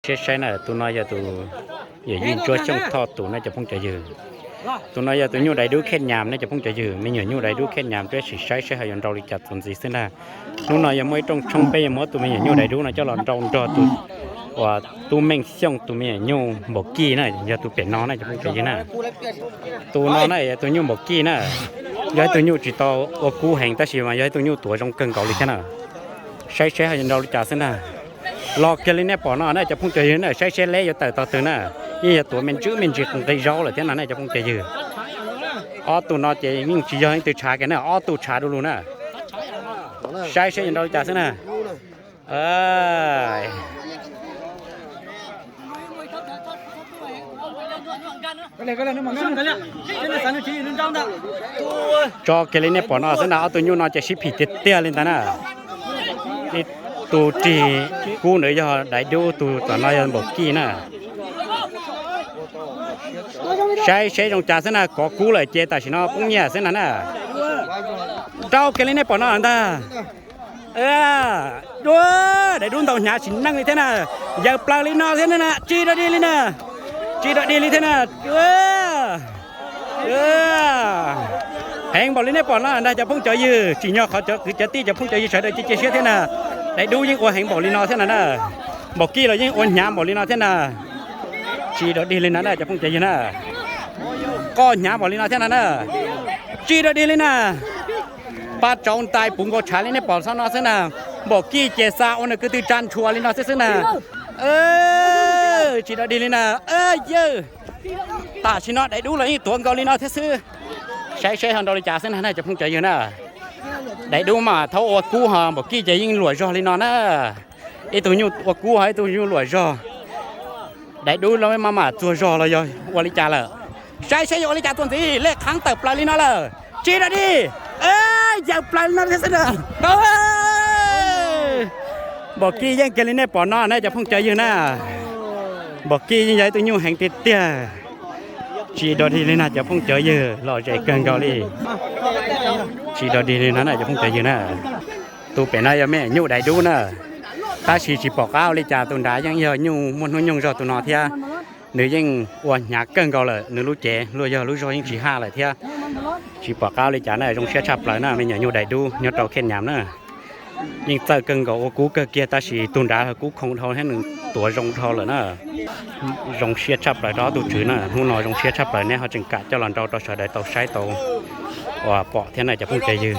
Saib saib na, tus no yog tus yawm yij Ntsuab Xyooj Thoj tus na cov phooj cov ywg. Tus no yog tus nyuj daim dub khej nyas na cov phooj cov ywg, me nyuam nyuj daim dub khej nyas, peb sim saib saib ho yuav nrau li cas txuas ntxiv xwb ntag. Hnub no yog muaj ib rooj tshoob peb yuav muab tus me nyuam nyuj daim dub no coj los nrau nrog tus uas Tub Meej Xyooj tus me nyuam nyuj Npaum Kij na, yog tus pem no na cov phooj cov ywg na. Tus no na yog tus nyuj Npaum Kij na, yog ib tug nyuj tsis tau ua kub heev tab sis mas yog ib tug nyuj tuav zoo kawg nkaus li thiab na. Saib saib ho yuav nrau li cas xwb ntag. Los kiag li nej pom no na cov phooj cov ywg na, saib saib leb yuav tawm tog twg na. Yeej yog tuav me ntsis me ntsis nqi zaub lawm thiab no na cov phooj cov ywg. Ob tug no ces yeej tsis yog leej twg tshav kiag na, ob tug tshav du lug na. Saib saib yuav nrau li cas xwb na. Tso kiag li nej pom no xwb na, ob tug nyuj no ces sib phim tiag tiag li ntag na. Ib tug rig kub ntawd yog daim dub, tus tom no yog Npaum Kij na. Saib seb zoo cas xwb na, kov kub lawm ces tam sim no poob nyiaj xwb na na. Rau kiag li nej pom no ntag. Dua, daim dub ntaus hnyav tsis neej li thiab na. Yaws plaws li no thiab na, tsis dog dig li na. Tsis dog dig li thiab na. Heev npaum li nej pom no ntag cov phooj cov ywg, tsim nyog qhov cov kwv cov tij cov phooj cov ywg sawv daws cia cia siab thiab na. Daim dub yeej ua heev npaum li no thiab na na. Npaum Kij los yeej ua hnyav npaum li no thiab na. Tsis dog dig li na na cov phooj cov ywg na. Qoj hnyav npaum li no thiab na na. Tsis dog dig li na. Pab tsauv ntais puv nkaus tshav li nej pom txhob no xwb na. Npaum Kij ces xa ua nws kwv tw tsa ntshua li no xwb xwb na. Tsis dog dig li na. Yawg, tam sim no daim dub los yeej tuav nkaus li no thiab xwb. Saib seb ho nrau li cas xwb na cov phooj cov ywg na. Daim dub mas thaub ua kub ho Npaum Kij ces yeej luam zog li no na. Ib tug nyuj ua kub ho ib tug nyuj luam zog. Daim dub los maj mam txuag zog los yog ua li cas lawm. Saib seb yuav ua li cas txuas ntxiv, lej qhab tawm plaws li no lawm. Tsis dog dig. Yaws plaws li no thiab xwb na. Npaum Kij yeej kiag li nej pom no na cov phooj cov ywg na. Npaum Kij yeej yog ib tug nyuj heev tiag tiag. Tsis dog dig li na cov phooj cov ywg, lom zem kawg nkaus li. Tsis dog dig li no na cov phooj cov ywg na. Tus pem no yog me nyuj daim dub na. Tab sis tsis pom qab ua li cas, tus nrad yeej yog nyuj muaj hnub nyoog zog tus no thiab. Nws yeej ua hnyav kawg nkaus lawm, nws lub cev luag yog lub zog yeej tsis haj lawm thiab. Tsis pom qab ua li cas na, zoo siab tshaj plaws na, me nyuam nyuj daim dub nyob rau Khej Nyas na. Yeej txawj kawg nkaus, ua kub kawg kiag, tab sis tus nrad kub khoo dhau thiab nws tuav zoo dhau lawm na. Zoo siab tshaj plaws rau ob tug tswv na, hnub no zoo siab tshaj plaws neb ho tseem kam coj los nrau rau sawv daws tau saib tau uas pom thiab na cov phooj cov ywg.